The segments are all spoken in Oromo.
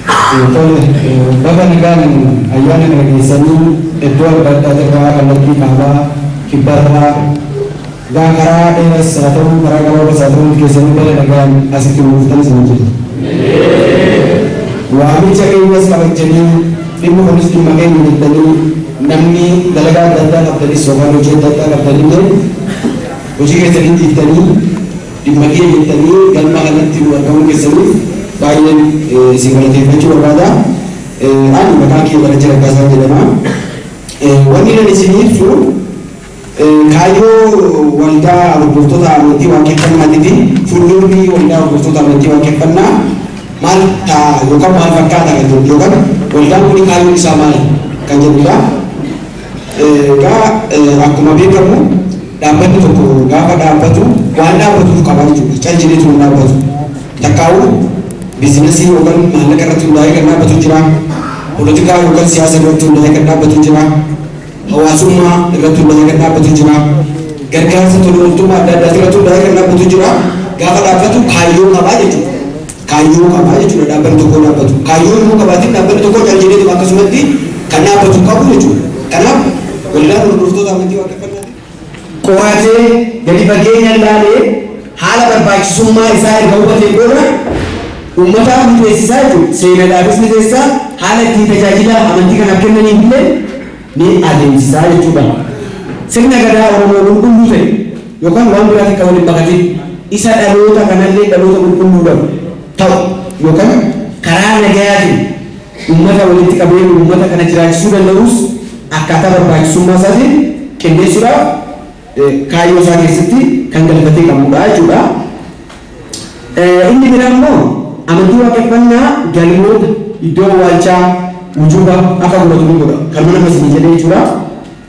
Tole, baga nagaan ayyaana kana geessanii iddoo adda addaa irraa, kallattii kaabaa, kibbarraa, gaa karaa dheeras haa ta'u, karaa gabaabaas haa ta'u, geessanii baga nagaan asitti nu dhuftan isin jedha. Waamicha keenyas kabajanii, dhimmi kunis dhimma keenya jettanii, namni dalagaa adda addaa qabdanis yookaan hojii adda addaa qabdanillee hojii keessanii dhiiftanii dhimma keenya jettanii galma kanatti nu argamuu keessaniif baay'een isin galateeffachuu barbaada. Ani maqaan kiyya Darajjee Raggaasaa jedhama. Wanni ani isin ibsu kaayyoo waldaa hordoftoota amantii waaqeffannaatii fi fuuldurri waldaa hordoftoota amantii waaqeffannaa maal ta'a yookaan maal fakkaata kan jedhu, yookaan waldaan kun kaayyoon isaa maal kan jedhudha. Egaa akkuma beekamu dhaabbanni tokko gaafa dhaabbatu waan dhaabbatuuf qaba jechuudha. Cal jedheetu hin dhaabbatu. Takkaa'uu business yookaan maallaqa irratti hundaa'ee kan dhaabbatu jira. Poolitikaa yookaan siyaasa irratti hundaa'ee kan dhaabbatu jira. Hawaasummaa irratti hundaa'ee kan dhaabbatu jira. Gargaarsa tola ooltummaa adda addaa irratti hundaa'ee kan dhaabbatu jira. Gaafa dhaabbatu kaayyoo qabaa jechuudha. Kaayyoo qabaa jechuudha dhaabbanni tokko dhaabbatu. Kaayyoo immoo qabaatiin dhaabbanni tokko cal jedheetu akkasumatti kan dhaabbatu qabu jechuudha. Kanaaf waldaan hordoftoota amantii waaqeffannaa qoratee gadi fageenya ilaalee haala barbaachisummaa isaa erga hubatee booda uummataaf ni teessisaa jechuudha. Seenaadhaafis ni teessisaa, haala ittiin tajaajila amantii kanaaf kennaniif illee ni adeemsisaa jechuudha. Sirna gadaa Oromoo qulqulluu ta'e yookaan waan biraatiin kan waliin makatin isa dhaloota kanallee dhaloota qulqulluudhaaf ta'u yookaan karaa nagayaatiin uummata walitti qabee uummata kana jiraachisuu danda'us akkaataa barbaachisummaa isaatiin qindeessuudhaaf kaayyoo isaa keessatti kan galfatee qabudha jechuudha. Inni biraa immoo amantii waaqeffannaa galmoota iddoo awwaalchaa wujuba akka godhatu ni godha. Kan mana masinii jedhee jechuudha.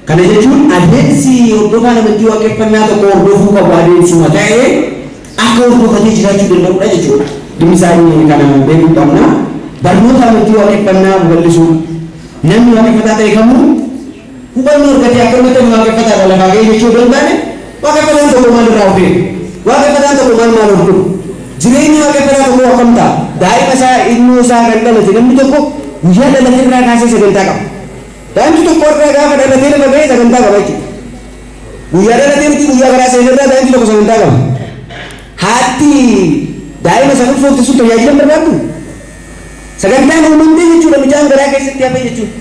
Kana jechuun adeemsi hordofaan amantii waaqeffannaa tokko hordofuu qabu adeemsuma ta'ee akka hordofatee jiraachuu danda'udha jechuudha. Dhimmi isaa inni kana beekuu qabna. Barnoota amantii waaqeffannaa babal'isuu, namni waaqeffataa ta'e kamuu hubannoo argatee akkamatti ani waaqeffataadha lafaa ga'ee jechuu odoo hin taane, waaqeffataan tokko maal irraa of eega? Waaqeffataan tokko maal maal hordofu? Jireenyi waaqeffataa tokkoo akkam ta'a? Daa'ima isaa, ilmoo isaa kan dhalate namni tokko guyyaa dhalate irraa kaasee sagantaa qaba. Daa'imti tokko irraa gaafa dhalatee lafa ga'e sagantaa qaba jechuudha. Guyyaa dhalatee miti, guyyaa garaa seene irraa daa'imti tokko sagantaa qaba. Haatti daa'ima sana ulfoofte sun tajaajila hin barbaaddu? Sagantaan uumamtee jechuudha, mucaan garaa keessatti hafee jechuudha.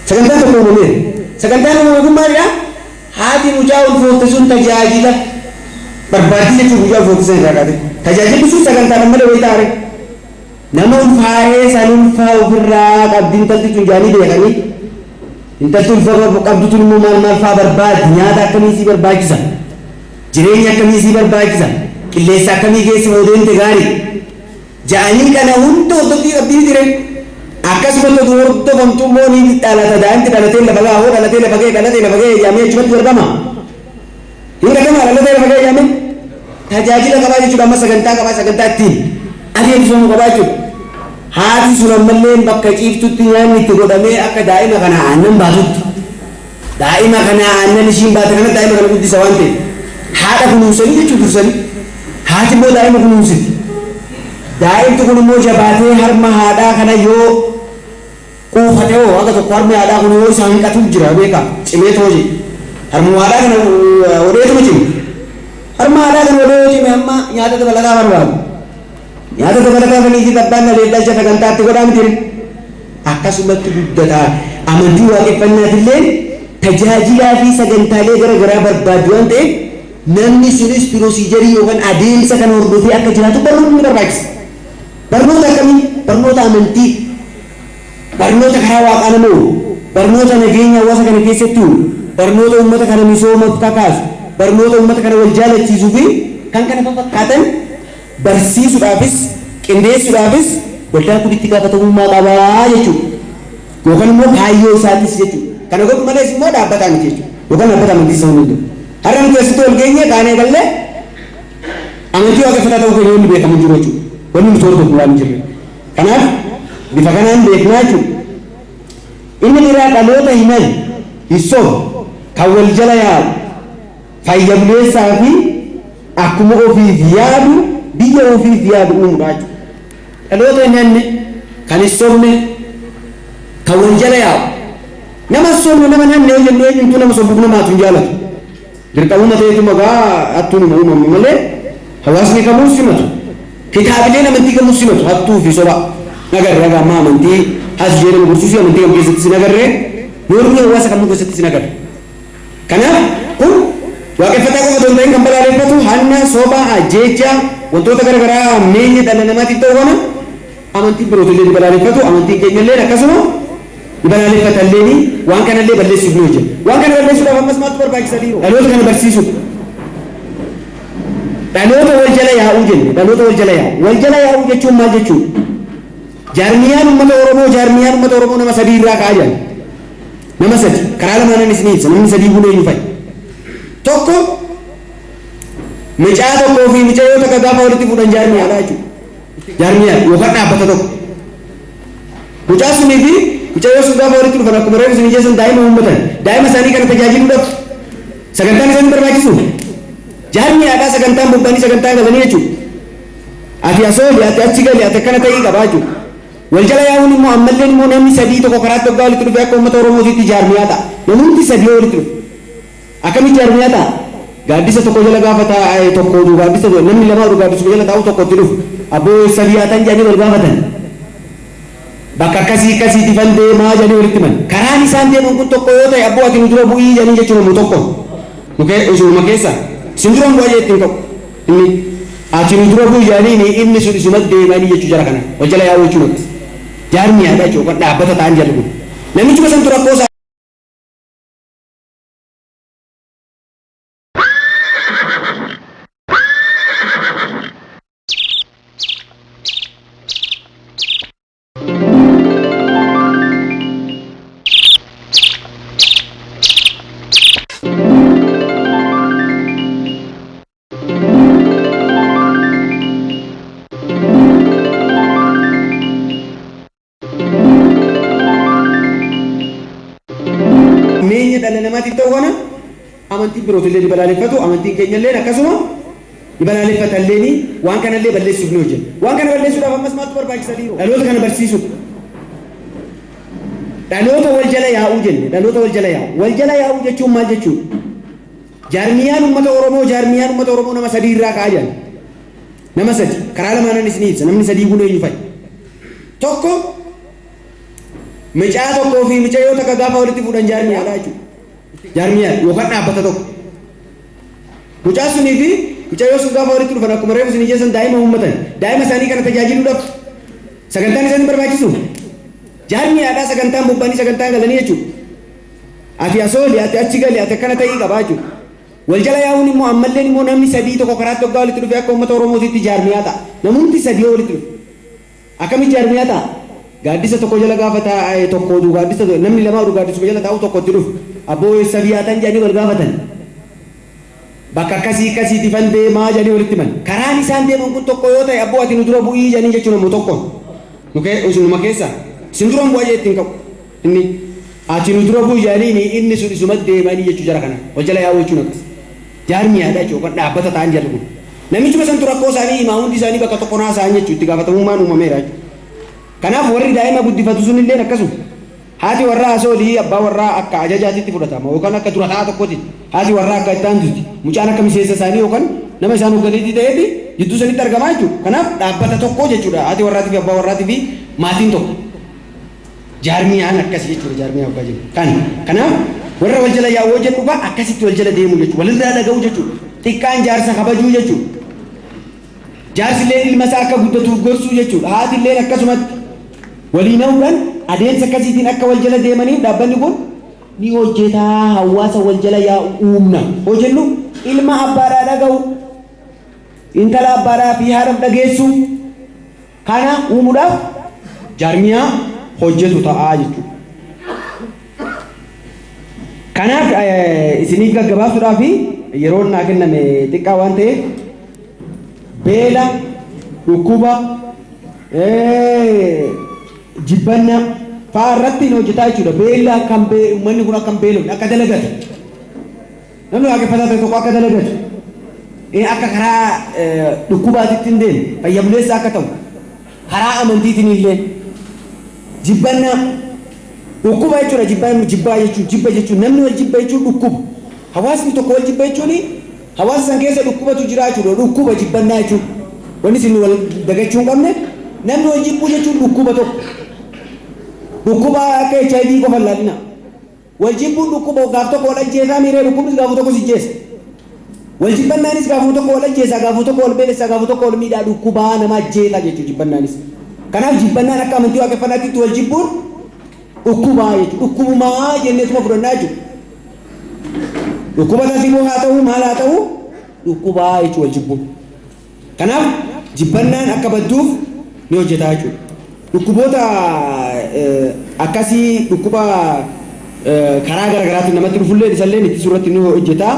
Sagantaan tokko uumameera. Sagantaan uumame kun maalidha? Haati mucaa ulfoofte sun tajaajila barbaaddi jechuudha guyyaa ulfoofte sana irraa kaatee. Tajaajilli sun sagantaadhaan malee wayii taare. Nama ulfaa'ee san ulfaa ofirraa qabdi intalti tun jedhanii beekanii. Intalti ulfa qabdu tun immoo maal maal fa'aa barbaaddi? Nyaata akkamii sii barbaachisa? Jireenya akkamii sii barbaachisa? Qilleensa akkamii keessa hoo deemte gaarii? Ja'anii kana hunda hordoffii qabdii miti ree? Akkasumatti oduu hordofamtu immoo ni dhalata, daa'imti dhalatee lafa ga'a, hoo dhalatee lafa ga'e, dhalatee lafa ga'e jedhamee achumatti darbama. Hin gatama dhalatee lafa ga'e jedhamee. Tajaajila qabaa jechuudha, amma sagantaa qabaa, sagantaa ittiin adeemsifamu qabaa jechuudha. Haati sun ammallee bakka ciiftutti nyaanni itti godhamee akka daa'ima kana aannan baatutti. Daa'ima kana aannan ishiin baate kana daa'ima kana guddisa waan ta'eef. Haadha kunuunsanii jechuudha dursanii. Haati immoo daa'ima kunuunsiti. Daa'imti kun immoo jabaatee harma haadhaa kana yoo quufate hoo, haga tokko harmi haadhaa kun yoo isa hanqatu jira beekaa, cimee too jedhe. Harmuma haadhaa kana hodheetuma cime. Harma haadhaa kana hodhee yoo cime amma nyaata dabalataa barbaadu. Nyaata dabalataa saniifis abbaan dhalee dhalcha sagantaatti godhaa miti. Akkasumatti guddataa amantii waaqeffannaatillee tajaajilaa fi sagantaalee gara garaa barbaaddi waan ta'eef, namni sunis procedure yookaan adeemsa kana hordofee akka jiraatu barnoonni ni barbaachisa. Barnoota akkamii? Barnoota amantii, barnoota karaa waaqaa nama oolu, barnoota nageenya hawaasa kana keessatti uumu, barnoota uummata kana misoomaaf kakaasu, barnoota uummata kana wal jaalachiisuu fi kan kana fakkaatan barsiisuudhaafis qindeessuudhaafis waldaan kun itti gaafatamummaa qabaa jechuudha. Yookaan immoo kaayyoo isaatis jechuudha. Kana godhu malees immoo dhaabbataa miti jechuudha. Yookaan dhaabbata amantii isa hin danda'u. Har'a nuti asitti wal geenye kaanee gallee amantii waaqeffataa ta'uu keenya wanni beekamu hin jiru jechuudha. Wanni nuti hordofnu waan hin jirre. Kanaaf bifa kanaan beeknaa jechuudha. Inni biraa dhaloota hin halle, hin sobu, kan wal jala yaa'u, fayya buleessaa fi akkuma ofiif yaadu biyya ofiif yaadu uumuudha jechuudha. Dhaloota hin hanne, kan hin sobne, kan wal jala yaa'u. Nama hin sobne, nama hin hanne yoo jennu, eenyumtuu nama sobuuf nama hatu hin jaalatu. Dirqamuma ta'eetu magaa hattuun uumama malee hawaasni kamuu simatu. Kitaabileen amantii kamuu simatu hattuu fi soba. Nagarre haga ammaa amantii has jedhamu gorsuusii amantii kam keessattis hin agarre, noormii hawaasa kamuu keessattis hin agarre. Kanaaf kun waaqeffataa qofa otoo hin ta'in kan balaaleffatu hanna, soba, ajjeechaa, wantoota gara garaa hammeenya dhala namaatiif ta'u kana amantiin birootillee ni balaaleffatu, amantiin keenyallee akkasuma ni balaaleffatalleeni waan kanallee balleessuuf ni hojjeta. Waan kana balleessuudhaaf ammas maaltu barbaachisa dhiiroo? Dhaloota kana barsiisuudha. Dhaloota wal jala yaa'uu jenne, dhaloota wal jala yaa'u. Wal jala yaa'uu jechuun maal jechuudha? Jaarmiyaan uummata Oromoo, jaarmiyaan uummata Oromoo nama sadii irraa ka'aa jiran. Nama sadi karaa lamaanan isinii ibsa. Namni sadii kun eenyu fa'i? Tokko, mucaa tokkoo fi mucayyoo takka gaafa walitti fuudhan jaarmiyaadha jechuudha. Jaarmiyaa yookaan dhaabbata tokko. Mucaa sunii fi mucayyoo sun gaafa walitti dhufan, akkuma reefu isinii jeessan, daa'ima uummatan. Daa'ima isaanii kana tajaajiluudhaaf sagantaan isaanii barbaachisu. Jaarmiyaadhaa sagantaan bobba'anii sagantaan galanii jechuudha. Ati asooli, ati achi gali, ati akkana ta'ii qabaa jechuudha. Wal jala yaa'uun immoo ammalleen immoo namni sadii tokko karaatti hoggaa walitti dhufe akka uummata Oromootiitti jaarmiyaa ta'a. Namumti sadii yoo walitti dhufe. Akkamitti jaarmiyaa ta'a? Gaaddisa tokko jala gaafa taa'e, tokko oduu gaaddisa namni lama oduu gaaddisuma jala taa'u tokko itti dhufu. Abboo, eessa dhiyaatan jedhanii wal gaafatan. Bakka akkasii akkasiitti fan deemaa jedhanii walitti himan. Karaan isaan deeman kun tokko yoo ta'e, abboo, ati nu dura bu'ii jedhanii jechuun immoo tokko. Isinuma keessa. Isin dura bu'aa jee ittiin ka'u. Inni ati nu dura bu'i jedhanii inni sun isuma deemanii jechuu jara kana. Wal jala yaa'uu jechuun akkas. Jaarmiyaadha jechuudha. Dhaabbata ta'an jarri kun. Namichuma santu rakkoo isaa Meenya dhala namaatiif ta'u kana amantiin birootillee ni balaaleffatu, amantiin keenyallee akkasuma ni balaaleffatalleeni waan kanallee balleessuuf ni hojjeta. Waan kana balleessuudhaaf ammas maaltu barbaachisa dhiiroo? Dhaloota kana barsiisuudha. Dhaloota wal jala yaa'uu jenne, dhaloota wal jala yaa'u. Wal jala yaa'uu jechuun maal jechuudha? Jaarmiyaan uummata Oromoo, jaarmiyaan uummata Oromoo nama sadii irraa ka'aa jiran. Nama sadi karaa lamaanan isinii ibsa. Namni sadii kun eenyu fa'i? Tokko, mucaa tokkoo fi mucayyoo takka gaafa walitti fuudhan jaarmiyaadha jechuudha. Jaarmiyaa yookaan dhaabbata tokko. Mucaa sunii fi mucayyoo sun gaafa walitti dhufan, akkuma reefu isinii jeessan, daa'ima uummatan. Daa'ima isaanii kana tajaajiluudhaaf sagantaan isaanii barbaachisu. Jaarmiyaadhaa sagantaan bobba'anii sagantaan galanii jechuudha. Ati asooli, ati achi gali, ati akkana ta'ii qabaa jechuudha. Wal jala yaa'uun immoo ammalleen immoo namni sadii tokko karaatti hoggaa walitti dhufe akka uummata Oromootiitti jaarmiyaa ta'a. Namumti sadii yoo walitti dhufe. Akkamitti jaarmiyaa ta'a? Gaaddisa tokko jala gaafa taa'e, tokko oduu gaaddisa namni lama oduu gaaddisuma jala taa'u tokko itti dhufu. Abboo, eessa dhiyaatan jedhanii wal gaafatan. Bakka akkasii akkasiitti fan deemaa jedhanii walitti himan. Karaan isaan deeman kun tokko yoo ta'e, abboo, ati nu dura bu'ii jedhanii jechuun immoo tokko. Isinuma keessa. Isin dura bu'aa jee ittiin ka'u. Inni ati nu dura bu'i jedhanii inni sun isuma deemanii jechuu jara kana. Wal jala yaa'uu jechuun akkas. Jaarmiyaadha jechuudha. Yookaan dhaabbata ta'an jarri kun. Namichuma santu rakkoo isaanii himaa, hundi isaanii bakka tokko naasa'an jechuudha. Itti gaafatamummaan uumameera jechuudha. Kanaaf warri daa'ima guddifatu sun illee akkasuma. Haati warraa asoolii abbaa warraa akka ajajaatitti fudhatama yookaan akka dura taa'aa tokkotti. Haati warraa akka itti aantutti. Mucaan akka miseensa isaanii yookaan nama isaan hoogganiitti ta'eeti jidduu sanitti argamaa jechuudha. Kanaaf dhaabbata tokko jechuudha. Haati warraatii fi abbaa warraatii fi maatiin tokko. Jaarmiyaan akkas jechuudha, jaarmiyaa waggaa jennu. Kanaaf warra wal jala yaa'uu jennu gaa akkasitti wal jala deemuu jechuudha. Walirraa dhaga'uu jechuudha. Xiqqaan jaarsa kabajuu jechuudha. Jaarsi illee ilma isaa akka guddatuuf gorsuu jechuudha. Haati illee akkasumatti waliin ha'uudhaan adeemsa akkasiitiin akka wal jala deemaniif dhaabbanni kun ni hojjetaa, hawaasa wal jala yaa'u uumna. Hoo jennu, ilma abbaadhaa dhaga'u, intala abbaadhaa fi haadhaaf dhageessu kana uumuudhaaf jaarmiyaa hojjetu ta'aa jechuudha. Kanaaf isiniif gaggabaabsuudhaaf, yeroon naa kenname xiqqaa waan ta'eef, beela, dhukkuba, jibbanna fa'aa irratti hin hojjetaa jechuudha. Beela kan uummanni kun akka hin beelofne, akka dalagatu. Namni waaqeffataa ta'e tokko akka dalagatu, akka karaa dhukkubaatitti hin deemne, fayya buleessa akka ta'u, karaa amantiitiin illee Jibbannaa dhukkuba jechuudha. Jibbaa jibbaa jechuun, jibba jechuun, namni wal jibba jechuun dhukkuba. Hawaasni tokko wal jibba jechuun hawaasa san keessa dhukkubatu jira jechuudha. Dhukkuba jibbannaa jechuun, wanni isin wal dagachuu hin qabne, namni wal jibbuu jechuun dhukkuba tokko. Dhukkuba akka HIV qofa hin laalina. Wal jibbuun dhukkuba. Gaaf tokko wal ajjeesaa miiree, dhukkubnis gaafa tokko si jeessa. Wal jibbannaanis gaafuma tokko wal ajjeesaa, gaafuma tokko wal beelessaa, gaafuma tokko wal miidhaa. Dhukkubaa nama ajjeesaa jechuudha jibbannaanis. Kanaaf jibbannaan akka amantii waaqeffannaatti wal jibbuun dhukkubaa jechuudha. Dhukkubumaa jenneetuma fudhannaa jechuudha. Dhukkuba tasiboo haa ta'u, maal haa ta'u, dhukkubaa jechuudha wal jibbuun. Kanaaf jibbannaan akka badduuf ni hojjetaa jechuudha. Dhukkuboota akkasii, dhukkuba karaa gara garaatiin namatti dhufullee, isallee ittisuu irratti ni hojjeta.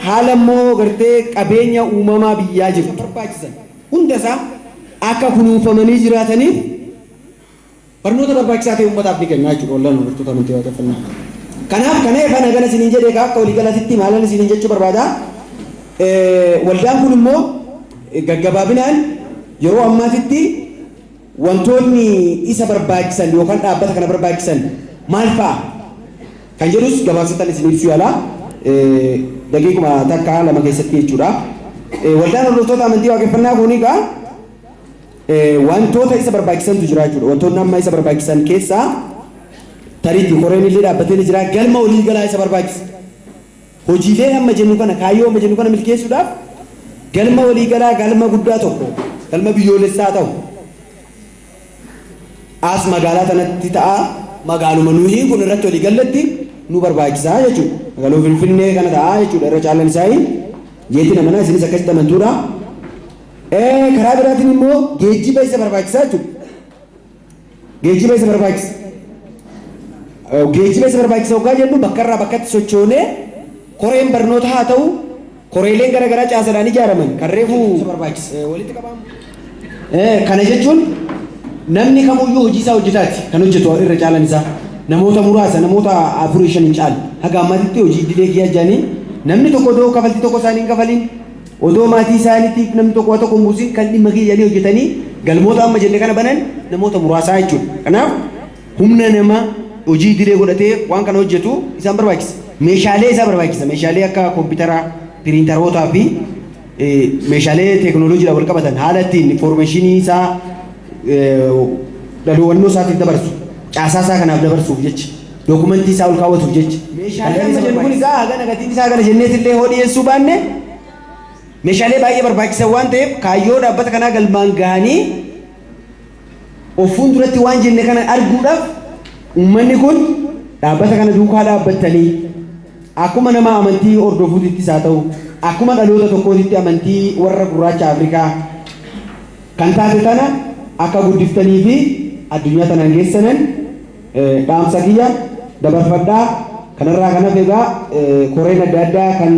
Haala immoo gartee qabeenya uumamaa biyyaa jirtu barbaachisan hundasaa akka kunuunfamanii jiraataniif barnoota barbaachisaa ta'e uummataaf ni kenna jechuudha waldaan hordoftoota amantii waaqeffannaa. Kanaaf kana kana kana isiniin jedhee, akka waliigalatti maalan isiniin jechuu barbaada? Waldaan kun immoo gaggabaabinaan yeroo ammaatitti wantoonni isa barbaachisan yookaan dhaabbata kana barbaachisan maal fa'a kan jedhus gabaabsatan isin ibsuu yaala, daqiiquma takka lama keessatti jechuudha. Waldaan hordoftoota amantii waaqeffannaa kun egaa wantoota isa barbaachisantu jira jechuudha. Wantoonni amma isa barbaachisan keessaa tariitti koreen illee dhaabbatee ni jira. Galma waliigalaa isa barbaachisa. Hojiilee amma jennu kana, kaayyoo amma jennu kana milkeessuudhaaf galma waliigalaa, galma guddaa tokko, galma biyyoolessaa ta'u as magaalaa tanatti ta'a, magaaluma nuyi kun irratti walii galletti nu barbaachisaa jechuudha. Magaaluma Finfinnee kana ta'a jechuudha irra caalaan isaa jeetti namana, isinis akkasitti amantuudha. Karaa biraatiin immoo geejjiba isa barbaachisaa jechuudha. Geejjiba isa barbaachisa. Geejjiba isa barbaachisa hoggaa jennu, bakka irraa bakkatti sochoonee, koreen barnoota haa ta'u, koreeleen gara garaa caasadhaan ijaaraman kan reefu isa barbaachisa. Walitti qabamu. Kana jechuun namni kamuyyuu hojii isaa hojjetaati kan hojjetu. Irra caalan isaa namoota muraasa, namoota afurii shan hin caalu. Haga ammaatitti hojii idilee kiyya jedhanii namni tokko odoo kafaltii tokko isaanii hin kafaliin, odoo maatii isaaniitiif namni tokko waa tokko hin buusin, kan dhimma kiyya hojjetanii galmoota amma jenne kana banan namoota muraasaa jechuudha. Kanaaf humna nama hojii idilee godhatee waan kana hojjetu isaan barbaachisa. Meeshaalee isaa barbaachisa. Meeshaalee akka kompiitaraa, piriintarootaa fi meeshaalee teekinooloojiidhaan wal qabatan, haala ittiin information isaa dhaloowwannoo isaatiif dabarsu, caasaa isaa kanaaf dabarsuuf jecha, dookumentii isaa ol kaawwatuuf jecha. Meeshaalee amma jennu kun egaa hagana gatiin isaa kana jenneetillee hoo dhiyeessuu baanne, meeshaalee baay'ee barbaachisan waan ta'eef, kaayyoo dhaabbata kanaa galmaan gahanii of fuulduratti waan jenne kana arguudhaaf, uummanni kun dhaabbata kana duukaa dhaabbattanii, akkuma nama amantii hordofuutittis haa ta'u, akkuma dhaloota tokkootitti amantii warra gurraacha Afrikaa kan taate tana akka guddiftanii fi addunyaa tanaan geessanan dhaamsa kiyya dabarfadhaa. Kanarraa kan hafe egaa koreen adda addaa kan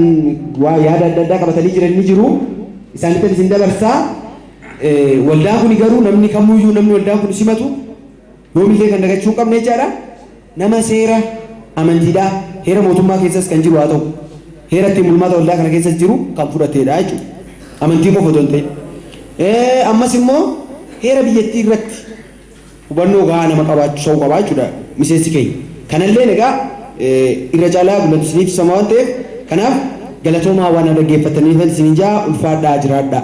waa yaada adda addaa qabatanii jiran ni jiru. Isaanitti isin dabarsaa. Waldaan kun garuu namni kamuyyuu, namni waldaan kun simatu yoomillee kan dagachuu hin qabne jechaadha. Nama seera amantiidhaa, heera mootummaa keessas kan jiru haa ta'u, heera ittiin bulmaata waldaa kana keessas jiru kan fudhatedha jechuudha. Amantii qofa otoo hin ta'in. Ammas immoo heera biyyattii irratti hubannoo gahaa nama qabaachuu qabaa jechuudha miseensi keenya. Kanallee egaa irra caalaa guddatu isiniif ibsama waan ta'eef, kanaaf galatoomaa, waan dhaggeeffataniif isiniin jaa, ulfaadhaa, jiraadhaa.